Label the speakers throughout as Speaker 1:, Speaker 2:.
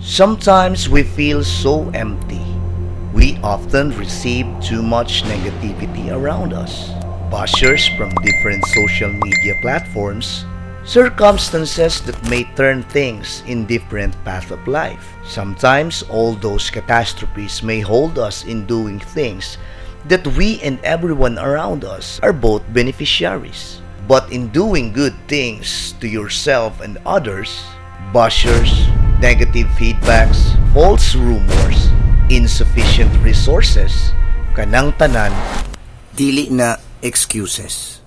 Speaker 1: Sometimes we feel so empty. We often receive too much negativity around us. Bashers from different social media platforms, circumstances that may turn things in different path of life. Sometimes all those catastrophes may hold us in doing things that we and everyone around us are both beneficiaries. But in doing good things to yourself and others, bashers, negative feedbacks, false rumors, insufficient resources, kanang tanan, dili na excuses.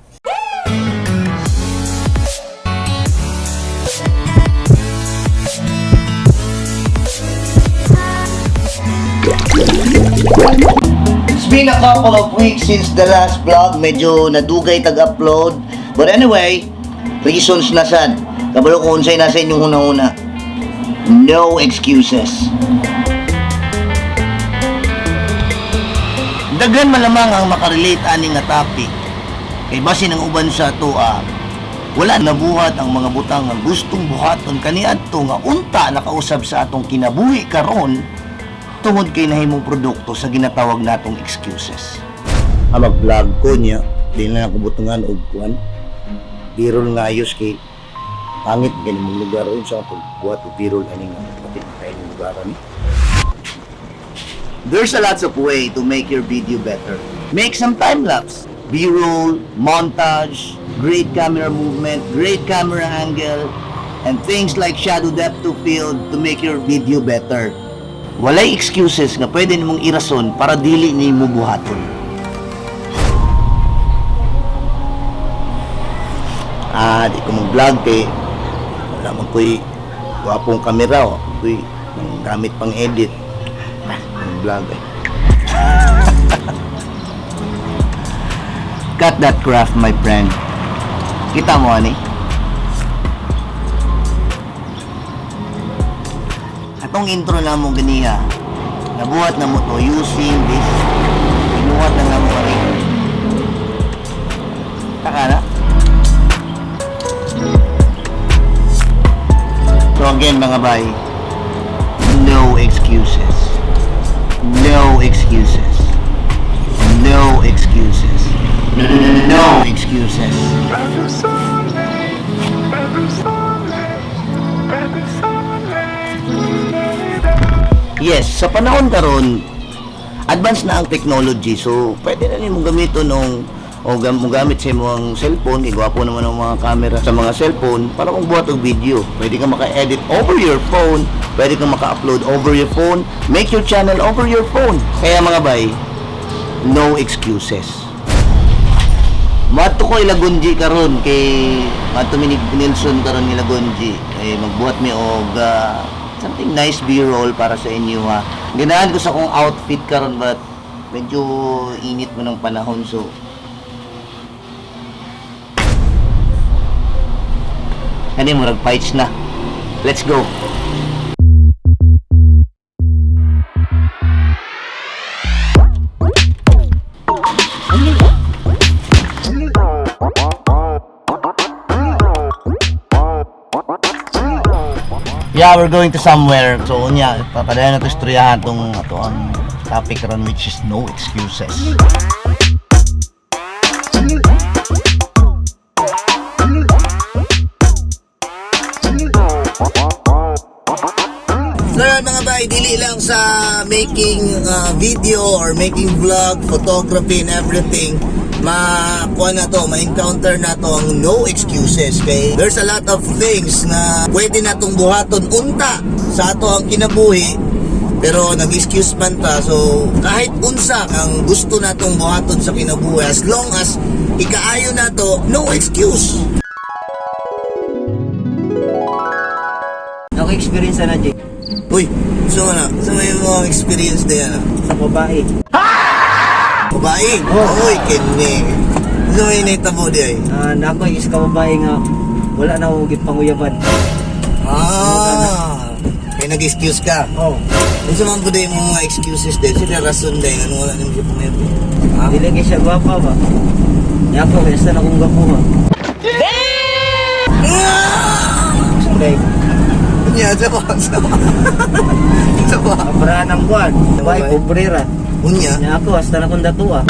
Speaker 1: It's been a couple of weeks since the last vlog. Medyo nadugay tag-upload. But anyway, reasons na sad. Kabalo ko unsay nasa inyong una-una. No excuses. Daghan malamang ang makarelate ani nga topic. Kay basin ang uban sa atoa, wala nabuhat ang mga butang nga gustong buhaton kaniadto nga unta nakausab sa atong kinabuhi karon tungod kay nahimong produkto sa ginatawag natong excuses. Ah, mag-vlog ko niya, di na ako butangan og kuan. B-roll nga ayos kay pangit gani mong lugar ron sa pagbuhat og B-roll ani nga kapit kay lugar ani. There's a lots of way to make your video better. Make some time lapse, B-roll, montage, great camera movement, great camera angle, and things like shadow depth to field to make your video better. Walay excuses nga pwede nimong irason para dili nimo buhaton. Ah, di ko mag-vlog kay wala man ko'y gwapong kamera o. Ko'y gamit pang edit. Ah, mag-vlog eh. Cut that craft, my friend. Kita mo, ani? Atong intro na mo ganiha, nabuhat na mo to using this. Binuhat na nga mo ani. Taka na. So again, mga bay, no excuses. No excuses. No excuses. No, no, no, no excuses. Yes, sa panahon karon, advance na ang technology. So, pwede na nimo gamiton nung o gamit sa imong cellphone, kay gwapo naman ang mga camera sa mga cellphone para kung buhat og video. Pwede ka maka-edit over your phone, pwede ka maka-upload over your phone, make your channel over your phone. Kaya mga bay, no excuses. Mato ko Ilagunji karon kay mato mi ni Nelson karon ni Ilagunji kay magbuhat mi og something nice B-roll para sa inyo ha. Ganahan ko sa akong outfit karon but medyo init mo ng panahon, so kani murag fights na. Let's go. Yeah, we're going to somewhere. So, unya, papadayon na ito istoryahan itong ato ang topic karon, which is no excuses. So yun, mga bay, dili lang sa making video or making vlog, photography and everything, makuha na to, ma-encounter na to ang no excuses. Kay there's a lot of things na pwede na tong buhaton unta sa ato ang kinabuhi, pero nag-excuse man ta. So kahit unsa ang gusto natong buhaton sa kinabuhi, as long as ikaayo na to, no excuse.
Speaker 2: Ako experience na, Jake.
Speaker 1: Uy, so na, so may mga experience na yan ah.
Speaker 2: Sa babae.
Speaker 1: Babae?
Speaker 2: Oh.
Speaker 1: Uy, kini. Ano may naitabo di ay?
Speaker 2: Ah, na ako yung isa ka babae nga wala na ako panguyaban.
Speaker 1: Ah, kaya nag-excuse ka.
Speaker 2: Oh.
Speaker 1: Unsa man po yung mga excuses din? Sila rason din, ano wala nimo siya pumayag? Ha?
Speaker 2: Dili kay siya gwapa ba? Nya ako kay sa akong gwapo ba.
Speaker 1: Ah!
Speaker 2: Okay.
Speaker 3: Unya, sa ba? Sa ba? Sa ba?
Speaker 2: Abrahan ang kuan. Way pobre ra.
Speaker 3: Unya.
Speaker 2: Nya ako hasta na kong datua.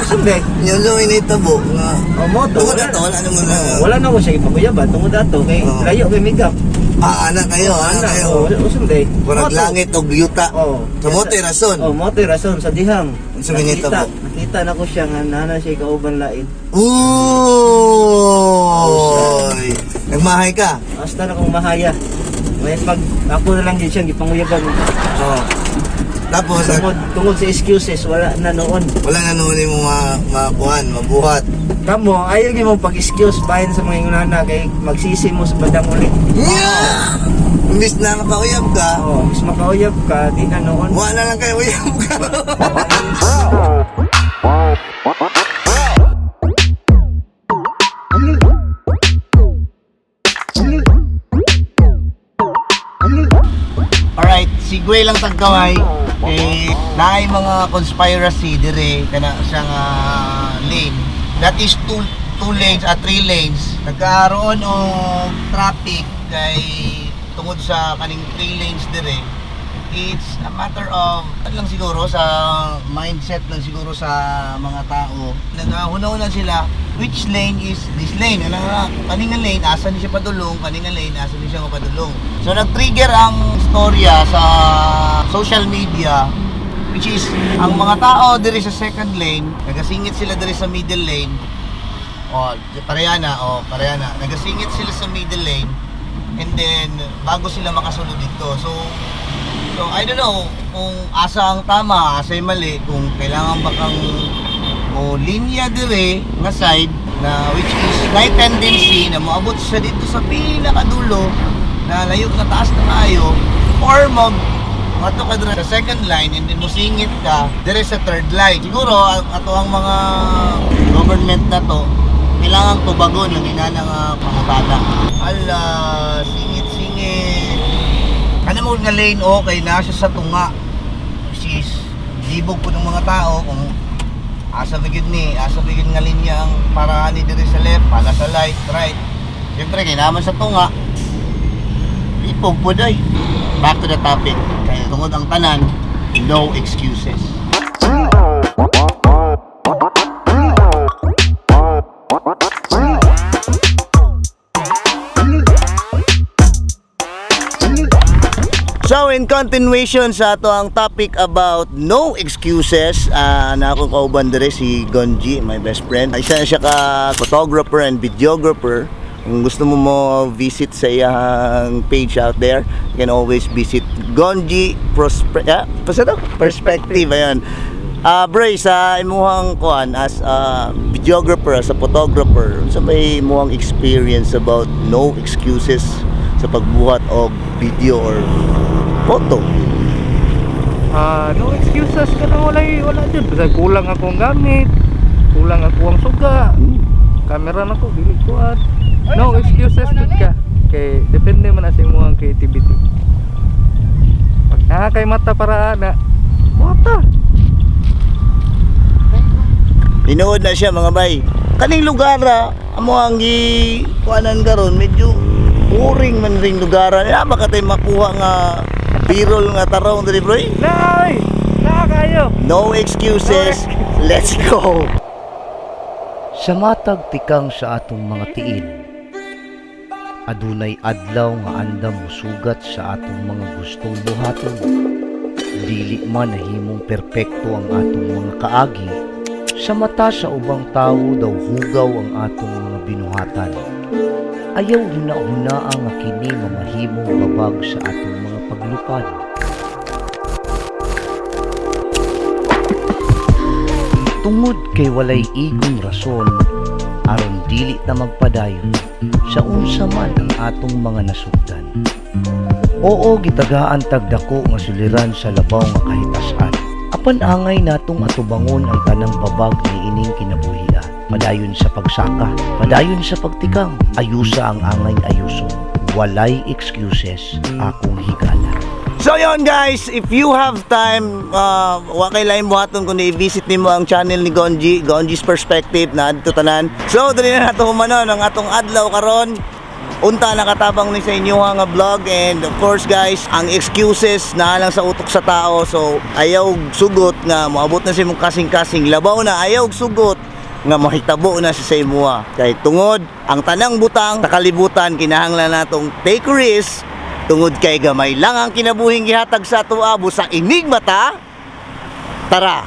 Speaker 2: Sumbe.
Speaker 3: Yung sa may nahitabo nga.
Speaker 2: O moto.
Speaker 3: Tungod ato, wala naman na.
Speaker 2: Wala na ko siya ipakuyaban tungod ato kay
Speaker 3: Oo.
Speaker 2: layo kay migap.
Speaker 3: Ah, anak kayo, anak
Speaker 2: Ana,
Speaker 3: kayo.
Speaker 2: oh, sumbe.
Speaker 3: Murag langit og yuta.
Speaker 2: Oh.
Speaker 3: Sa moto'y rason.
Speaker 2: Oh, moto'y rason sa dihang.
Speaker 3: Sa may
Speaker 2: Nakita,
Speaker 3: nahitabo.
Speaker 2: nakita na ko siya nga nana siya kauban lain.
Speaker 3: Uy! Nagmahay ka?
Speaker 2: Hasta na kong mahaya. May pag ako na lang din siyang gipanguyaban.
Speaker 3: Oo. Tapos,
Speaker 2: Tungod sa excuses wala na noon.
Speaker 3: wala na noon yung makuhan, mabuhat.
Speaker 2: Kamo, ayaw gyud mo pag-excuse bahin sa mga ingunana kay magsisi mo sa bandang uli.
Speaker 3: Yeah! Imbis na makauyab ka,
Speaker 2: Oh, mas makauyab ka, di na noon.
Speaker 3: wala na lang kayo uyab ka. Alright, sigway lang tagkamay. Eh, naay mga conspiracy dire kana siya nga lane. That is two lanes at three lanes. Nagkaroon og traffic kay tungod sa kaning three lanes dire. It's a matter of ano lang siguro sa mindset lang siguro sa mga tao. Nagahuna-huna sila which lane is this lane. Ano nga, kaning nga lane asa ni siya padulong, kaning nga lane asa ni siya padulong. So nag-trigger ang storya sa social media, which is ang mga tao diri sa second lane, nagasingit sila diri sa middle lane. Oh, pareha na, oh, pareha na. Nagasingit sila sa middle lane and then bago sila makasulod dito. So I don't know kung asa ang tama, asa yung mali, kung kailangan ba kang o linya dire nga side na which is may tendency na moabot siya dito sa pinakadulo na layo na taas na kayo or mag ato ka dire sa second line and then musingit ka dire sa third line. Siguro ang ato ang mga government na to kailangan tubagon ang ina nga pangutada. Ala, singit-singit. Ano mo nga lane okay na siya sa tunga. Which is libog po ng mga tao kung asa ba gyud ni, asa ba gyud nga linya ang para ani diri sa left, para sa right, right. Siyempre kay naman sa tunga. Libog po day. Back to the topic. Kay tungod ang tanan, no excuses. So in continuation sa ato ang topic about no excuses, na akong kauban dire si Gonji, my best friend. Isa na siya ka photographer and videographer. Kung gusto mo mo visit sa iyang page out there, you can always visit Gonji Perspective. Ayan. Bro, sa imuhang kuan as a videographer, as a photographer, unsa may imuhang experience about no excuses sa pagbuhat og video or photo?
Speaker 4: Ah, no excuses ka na wala jud. Basta kulang akong gamit, kulang ako ang suga. Kamera na ko dili ko at no excuses jud ka. Kay depende man na sa imong creativity. Pag naa kay mata para ana, mata.
Speaker 1: Tinuod na siya, mga bay. Kaning lugar amo ang gi kuanan karon medyo boring man ring lugar. Na baka tayo makuha nga birol nga tarong diri, bro. Eh.
Speaker 4: Naoy! Naa kayo.
Speaker 1: No excuses. Let's go. Sa matag tikang sa atong mga tiil, adunay adlaw nga andam musugat sa atong mga gustong buhaton. Dili man nahimong perpekto ang atong mga kaagi, sa mata sa ubang tawo daw hugaw ang atong mga binuhatan. Ayaw huna-huna ang kini mamahimong babag sa atong mga paglupad. Tungod kay walay igong rason aron dili ta magpadayon sa unsa man ang atong mga nasugdan. Oo, gitagaan tag dako nga suliran sa labaw nga kahitasan. Apan angay natong atubangon ang tanang babag niining kinabuhia. Padayon sa pagsaka, padayon sa pagtikang, ayusa ang angay ayuson. Walay excuses, akong higala.
Speaker 3: So yon guys, if you have time, wa kay lain buhaton kundi i-visit nimo ang channel ni Gonji, Gonji's Perspective na adto tanan. So dali na nato humanon ang atong adlaw karon. Unta nakatabang ni sa inyo nga vlog and of course guys, ang excuses na lang sa utok sa tao. So ayaw sugot nga moabot na sa imong kasing-kasing, labaw na ayaw sugot nga mahitabo na sa imuha. Kay tungod ang tanang butang sa kalibutan, kinahanglan natong take risk tungod kay gamay lang ang kinabuhing gihatag sa ato sa enigma ta. Tara.